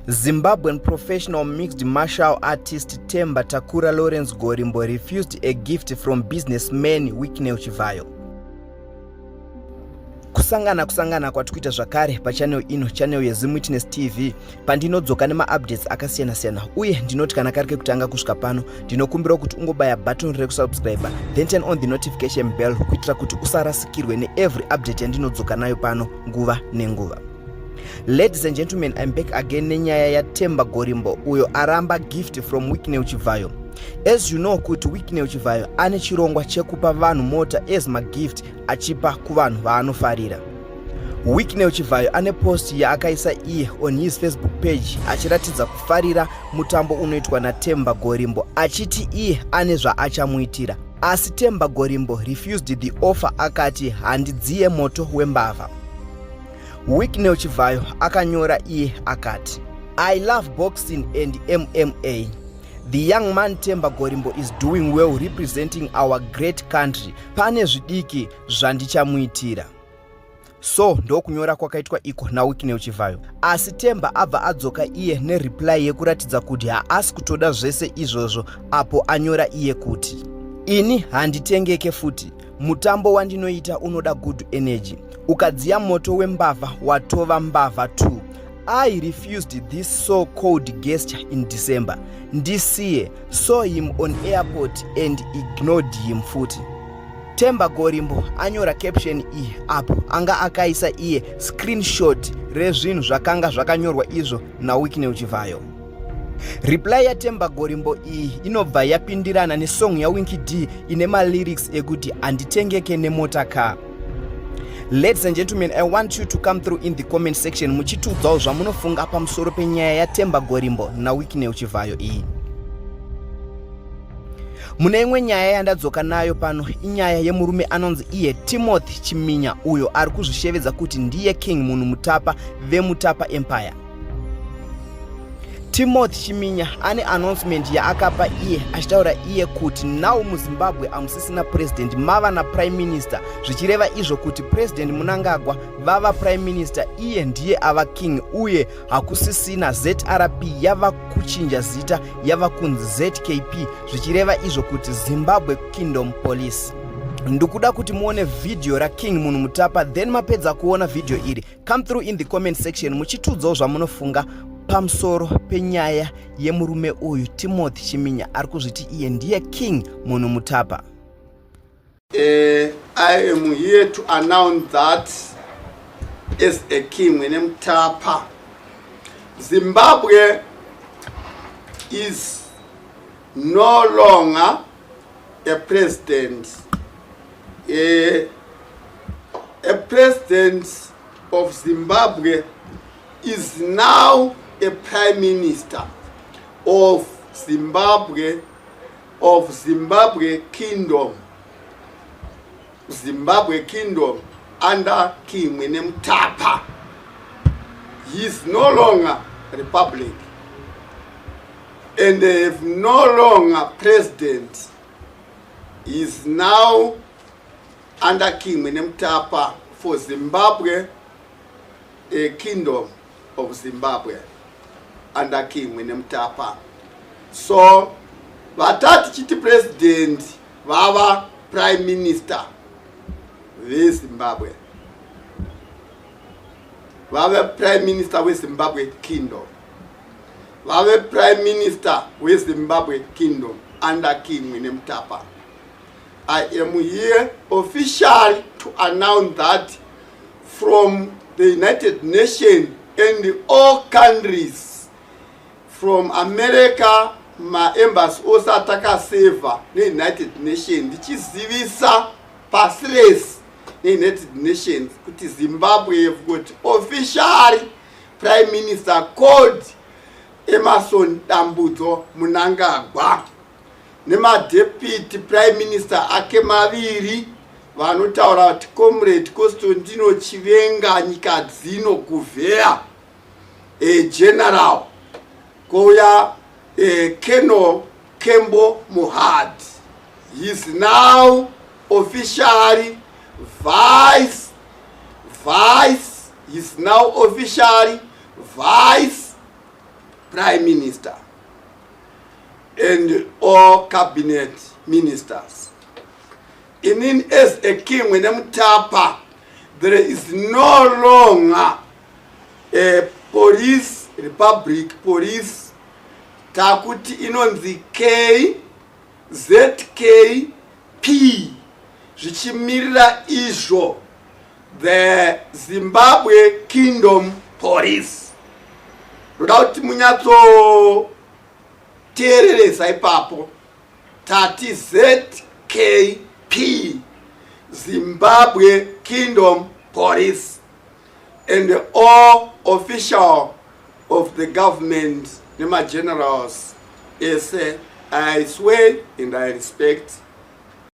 Zimbabwean professional mixed martial artist Themba Lawrence Gorimbo refused a gift from businessman Wicknell Chivhayo. Kusangana kwatikuita zvakare pachannel ino, channel yeZimWitness TV, pandinodzoka nema-updates akasiyana-siyana, uye ndinoti kana kari kekutanga kusvika pano ndinokumbira kuti ungobaya button rekusubscribe then turn on the notification bell kuitira kuti usarasikirwe neevery update yandinodzoka nayo pano nguva nenguva. Ladies and gentlemen, I'm back again nenyaya ya Themba Gorimbo uyo aramba gift from Wicknell Chivhayo. As you know kuti Wicknell Chivhayo ane chirongwa chekupa vanhu mota as magift achipa kuvanhu vaanofarira. Wicknell Chivhayo ane post yaakaisa iye on his Facebook page achiratidza kufarira mutambo unoitwa naThemba Gorimbo, achiti iye ane zvaachamuitira. Asi Themba Gorimbo refused the offer akati handidziye moto wembavha. Wicknell Chivhayo akanyora iye akati, I love boxing and MMA. The young man Themba Gorimbo is doing well representing our great country. Pane zvidiki zvandichamuitira. So ndokunyora kwakaitwa iko na Wicknell Chivhayo. Asi Themba abva adzoka iye nereply yekuratidza kuti haasi kutoda zvese izvozvo, apo anyora iye kuti, ini handitengeke futi. Mutambo wandinoita unoda good energy. Ukadziya moto wembavha watova mbavha too. I refused this so-called gesture in December. Ndisiye saw him on airport and ignored him futi. Themba Gorimbo anyora caption iyi apo anga akaisa iye screenshot rezvinhu zvakanga zvakanyorwa izvo na Wicknell Chivhayo. Reply ya Themba Gorimbo iyi inobva yapindirana nesong ya Winky D ine lyrics ekuti anditengeke nemota car. Ladies and gentlemen, I want you to come through in the comment section muchitudzawo zvamunofunga pamusoro penyaya ya Themba Gorimbo na Wicknell Chivhayo iyi. Mune imwe nyaya yandadzoka nayo pano inyaya yemurume anonzi iye Timothy Chiminya uyo ari kuzvishevedza kuti ndiye king munhu mutapa veMutapa Empire. Timothy Chiminya ane announcement yaakapa iye achitaura iye kuti now muZimbabwe amusisina president, mava na prime minister, zvichireva izvo kuti president Mnangagwa vava prime minister, iye ndiye ava king, uye hakusisina ZRP yava kuchinja zita yava kunzi ZKP, zvichireva izvo kuti Zimbabwe Kingdom Police. Ndukuda kuti muone video ra king munhu mutapa, then mapedza kuona video iri come through in the comment section muchitudzawo zvamunofunga pamusoro penyaya yemurume uyu Timothy Chiminya ari kuzviti iye ndiye king munhu mutapa. I am here to announce that as a king mwene mutapa, Zimbabwe is no longer a president. A president of Zimbabwe is now a prime minister of Zimbabwe Kingdom. Zimbabwe Kingdom under King Mwene Mutapa. He is no longer a republic and they have no longer president. He is now under King Mwene Mutapa for Zimbabwe, a Kingdom of Zimbabwe under King Mwene Mutapa. So vatati chiti president vava prime minister ve Zimbabwe, vave prime minister we Zimbabwe Kingdom, vave prime minister we Zimbabwe Kingdom under King Mwene Mutapa. I am here officially to announce that from the United Nations and all countries, from America, ma embassy also atakaseva the United Nations, ndichizivisa passes the United Nations kuti Zimbabwe have got officially Prime Minister called Emerson Dambudzo Mnangagwa, nema deputy prime minister ake maviri vanotaura kuti comrade Constantino Chivenga nyika dzino kuvhea, general kouya Colonel Kembo Mohad. He is now officially vice Prime Minister and all cabinet ministers. In as a king when Mtapa, there is no longer a police, republic police, takuti inonzi KZKP, zvichimirira izvo, the Zimbabwe Kingdom Police. Rudauti munyatso tereresa ipapo, tati ZKP, Zimbabwe Kingdom Police, and all official of the government, Nema generals, is I swear and I respect